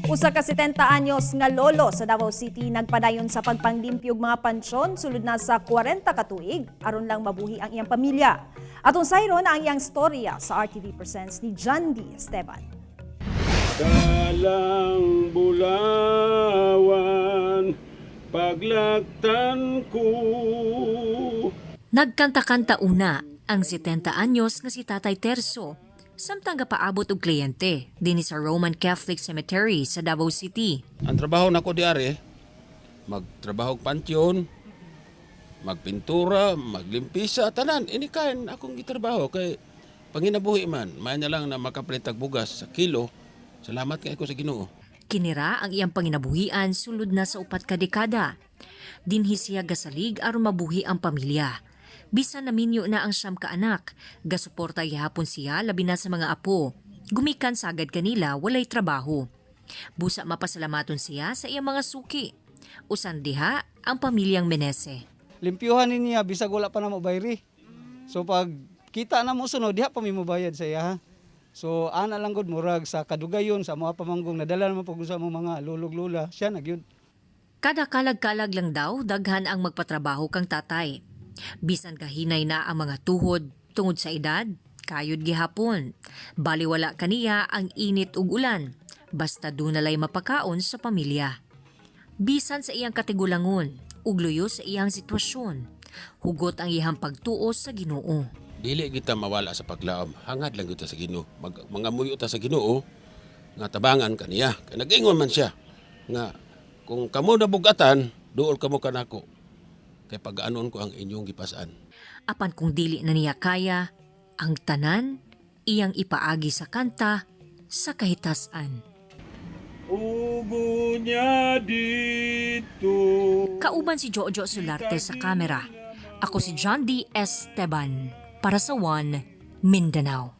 Usa ka 70 anyos nga lolo sa Davao City nagpadayon sa pagpanglimpyog mga pansyon sulod na sa 40 ka tuig aron lang mabuhi ang iyang pamilya. Atong sayron ang iyang storya sa RTV Presents ni John D. Esteban. Dalang bulawan, paglaktan ko. Nagkanta-kanta una ang 70 anyos nga si Tatay Terso samtang gapaabot og kliyente dinhi sa Roman Catholic Cemetery sa Davao City. Ang trabaho nako diari, magtrabaho og pansyon, magpintura, maglimpisa, tanan ini kain akong gitrabaho kay panginabuhi man, may na lang na makapalit og bugas sa kilo. Salamat kay ko sa Ginoo. Kinira ang iyang panginabuhian sulod na sa 4 ka dekada. Dinhi siya gasalig aron mabuhi ang pamilya. Bisan naminyo na ang 9 ka anak, gasuporta gihapon siya labi na sa mga apo. Gumikan sagad kanila walay trabaho. Busa mapasalamaton siya sa iyang mga suki. Usan diha ang pamilyang Menese. Limpyuhan ni niya bisag wala pa na mo bayri. So pag kita na mo sunod, diha pa mi mobayad sa iya ha. So ana lang gud, murag sa kadugayon sa mga pamanggong nadala naman pag sa mga lulog lula, siya na gyud. Kada kalag-kalag lang daw daghan ang magpatrabaho kang tatay. Bisan kahinay na ang mga tuhod tungod sa edad, kayod gihapon. Baliwala kaniya ang init ug ulan, basta dunalay mapakaon sa pamilya. Bisan sa iyang katigulangon ug luyo sa iyang sitwasyon, hugot ang iyang pagtuo sa Ginoo. Dili kita mawala sa paglaom, hangad lang kita sa Ginoo. Mga muyo ta sa Ginoo nga tabangan kaniya. Kay nag-ingon man siya nga kung kamo nabugatan, duol kamo kanako. Kay pag-anon ko ang inyong gipasan. Apan kung dili na niya kaya, ang tanan iyang ipaagi sa kanta sa kahitasan. Ugo niya dito. Kauban si Jojo Solarte sa kamera. Ako si John D. Esteban para sa One Mindanao.